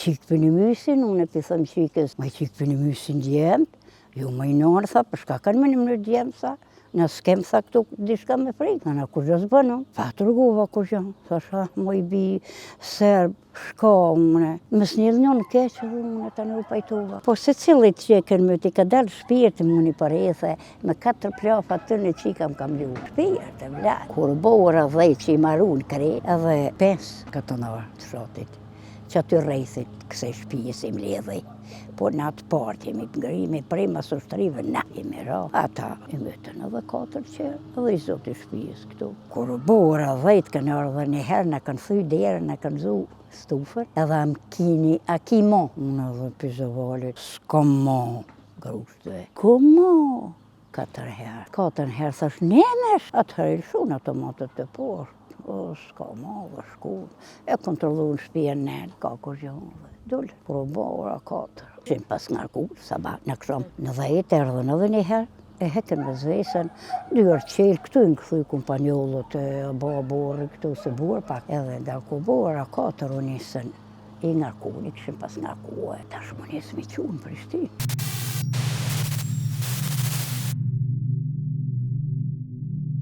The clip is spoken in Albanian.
Qikë për një mysin, unë e pi thom qikës, moj qikë po i mysin djemt, jo moj nonë, tha, për shka kanë me na myt djemt, tha, na s'kem, tha, këtu diçka me frikë, na kurgjo s'bënëm, pa tregova kurgjo, thash, ah, moj bi, serb, shka, une, më s'njel njën keq, dhe une tani u pajtova. Po secilit që e kanë myt, i ka dalë shpirti mu një parethe, me katër plafa të në qika më kam lu, shpirt e vla. Kur bo ora dhetë që i marun krejt, edhe pesë katunarë të fshatit, që aty rrethit kësaj shpije si mledhi. Po në atë partë jemi ngrimi, prej mas ushtrive, na jemi ra. Ata i mytën edhe katër qerë, edhe i zoti shpijës këtu. Kur u bo ora dhetë, kanë ardhë një herë, na kanë thy derën, na kanë zu stufën, edhe a m'kini, a ki mo? Unë edhe pizovalit, s'kom mo, grushte. Ku mo? Katër herë. Katër herë, thash, nemesh! Atëherë i lëshun automatët të poshtë. O, s'ka ma, dhe shku. E kontrollu në shpijën nenë, ka kurgjo, dhe dul. Kur u bo ora katër. Qenë pas ngarku, sabah, në këshom. Në dhetë, erdhën edhe një herë, e hekën me zvesën, dyert çelë, këtu i në kthy kumpanjollët e bo burri këtu se burë pak. Edhe nga ku bo ora katër u nisën, i ngarku, i këshin pas ngarku, e tash mu nisë mi qu në Prishtinë.